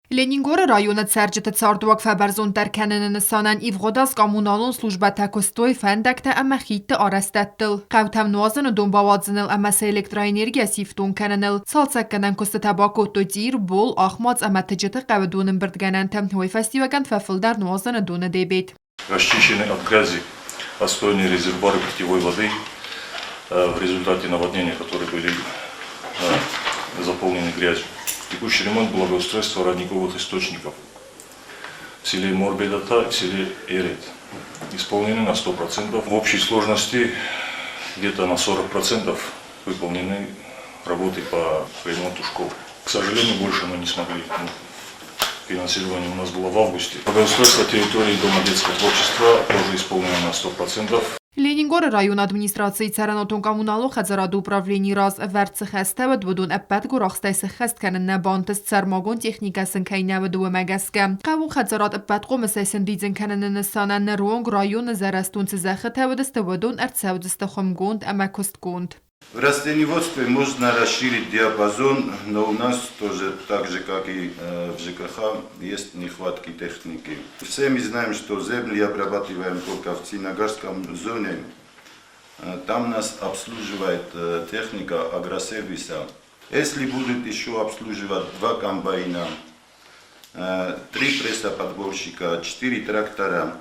Ленингоры районы цӕрджыты цардуаг фӕбӕрзонддӕр кӕныны нысанӕн ивгъуыд аз коммуналон службӕтӕ куыстой фӕндӕгтӕ ӕмӕ хидты арӕзтӕдтыл, хъӕутӕм нуазыны дон бауадзыныл ӕмӕ сӕ электроэнергийӕ сифтонг кӕныныл. Цалцӕггӕнӕн куыстытӕ бакодтой Цъир, Бол, Ахмадз ӕмӕ Тыджыты хъӕуы донӕмбырдгӕнӕнты. Уый фӕстиуӕгӕн фӕфылдӕр нуазыны доны дебет. Расчищены от грязи отстойные резервуары питьевой воды в результате наводнения, которые были заполнены грязью. Текущий ремонт благоустройства родниковых источников в селе Морбедата и в селе Эрет исполнены на 100%. В общей сложности где-то на 40% выполнены работы по ремонту школ. К сожалению, больше мы не смогли. Финансирование у нас было в августе. Благоустройство территории Дома детского творчества тоже исполнено на 100%. Ленингоры районы администрацийы цӕрӕнуатон-коммуналон хӕдзарады управленийы раз ӕвӕрд цы хӕстӕ уыд, уыдон ӕппӕт гуырахстӕй сӕххӕст кӕнын нӕ бантыст, сӕрмагонд техникӕ сын кӕй нӕ уыд, уымӕ гӕсгӕ. Хъӕууон хӕдзарад ӕппӕт хъомысӕй сӕндидзын кӕныны нысанӕн ныронг районы зӕрӕстон цы зӕххытӕ уыдысты, уыдон ӕрцӕудзысты хуымгонд ӕмӕ куыстгонд. В растениеводстве можно расширить диапазон, но у нас тоже, так же как и в ЖКХ, есть нехватки техники. Все мы знаем, что земли обрабатываем только в Цинагарском зоне. Там нас обслуживает техника агросервиса. Если будут еще обслуживать два комбайна, три прессоподборщика, четыре трактора,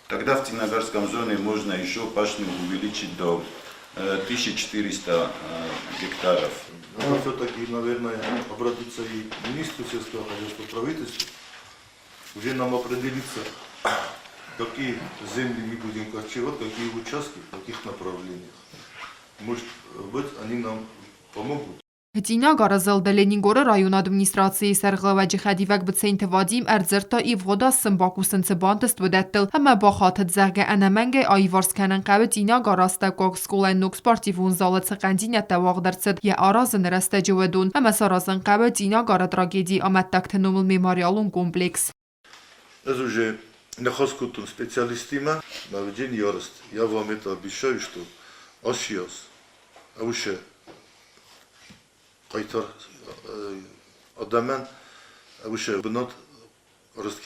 тогда в Цинагарском зоне можно еще пашню увеличить до 1400 гектаров. Надо все-таки, наверное, обратиться и к министру сельского хозяйства, правительству, уже нам определиться, какие земли мы будем корчевать, какие участки, в каких направлениях. Может быть, они нам помогут. Цъинагары зылды Ленингоры районы администрацийы сӕргълӕууӕджы хӕдивӕг Быценты Вадим ӕрдзырдта ивгъуыд аз сын бакусын цы бантыст, уыдӕттыл ӕмӕ бахатыд, зӕгъгӕ, ӕнӕмӕнгӕй аиварс кӕнын хъӕуы Цъинагары астӕуккаг скъолайы ног спортивон залы цы хъӕндзинӕдтӕ уагъд ӕрцыд йӕ аразыны рӕстӕджы, уыдон ӕмӕ саразын хъӕуы Цъинагары трагедийы амӕттӕгты номыл мемориалон комплекс. Ӕз уже ныхас кодтон специалисттимӕ наведение ярости. Я вам это обещаю, что ацы аз ӕвышы хъайтар адӕмӕн ӕвышы бынат рыст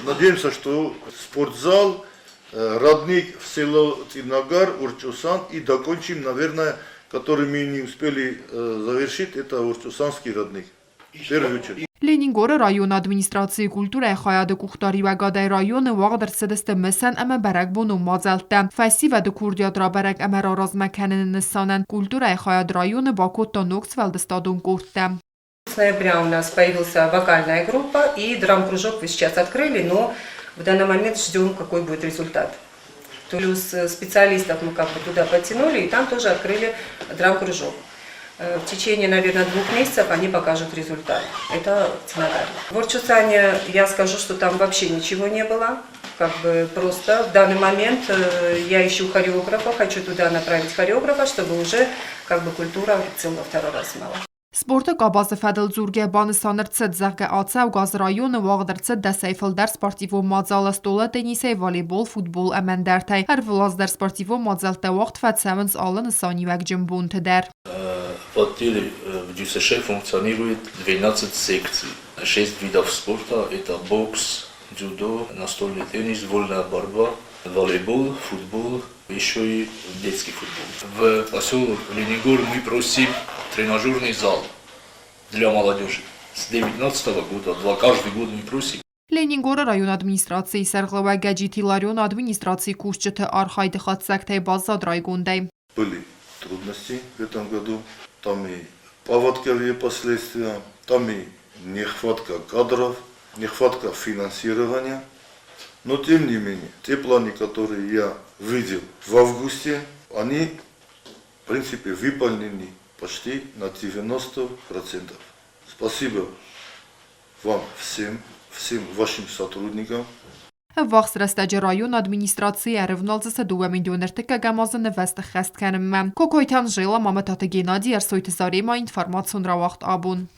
Надеемся, что спортзал, родник в село Цинагар, Урчусан и докончим, наверное, который мы не успели завершить, это Урчусанский родник. В первую очередь. Ленингоры районы администрацийы культурӕйы хайады къухдариуӕгадӕй районы уагъд ӕрцыдысты мысӕн ӕмӕ бӕрӕгбонон мадзӕлттӕ. Фӕсивӕды курдиат рабӕрӕг ӕмӕ раразмӕ кӕныны нысанӕн культурӕйы хайад районы бакодта ног сфӕлдыстадон къордтӕ. С ноября у нас появился вокальная группа и драм-кружок вы сейчас открыли, но в данный момент ждем, какой будет результат. Плюс специалистов мы как бы туда подтянули, и там тоже открыли драм-кружок. В течение, наверное, 2 месяцев они покажут результат. Это в Цинагаре. В Орчусане я скажу, что там вообще ничего не было. Как бы просто в данный момент я ищу хореографа, хочу туда направить хореографа, чтобы уже как бы культура целого второй раз мала. Спорты къабазы фӕдыл дзургӕ банысан ӕрцыд, зӕгъгӕ, ацӕугӕ аз районы уагъд ӕрцыд дӕсӕй фылдӕр спортивон мадзалы стъолы теннисӕй, волейбол, футбол ӕмӕ ӕндӕртӕй. Ӕрвылаз дӕр спортивон мадзӕлттӕ уагъд фӕцӕуынц алы нысаниуӕгджын бонты дӕр. В отделе в ДЮСШ функционирует 12 секций. Шесть видов спорта – это бокс, дзюдо, настольный теннис, вольная борьба, волейбол, футбол, еще и детский футбол. В поселок Ленингор мы просим тренажерный зал для молодежи. С 2019 года, два, каждый год мы просим. Ленингоры районы администрацийы сӕргълӕууӕг Гӕджиты Иларион администрацийы кусджыты архайды хатдзӕгтӕй баззад райгондӕй. Были трудности в этом году, там и паводковые последствия, там и нехватка кадров, нехватка финансирования. Но тем не менее, те планы, которые я видел в августе, они в принципе выполнены почти на 90%. Спасибо вам всем, всем вашим сотрудникам. Ӕввахс рӕстӕджы районы администрацийы ӕрывналдзысты 2 039 азы нывӕзты ххӕст кӕнынмӕ. Кокойты Анжела, Мамытаты Геннадий, Ӕрсойты Заремӕ, информацион рауагъд Абон.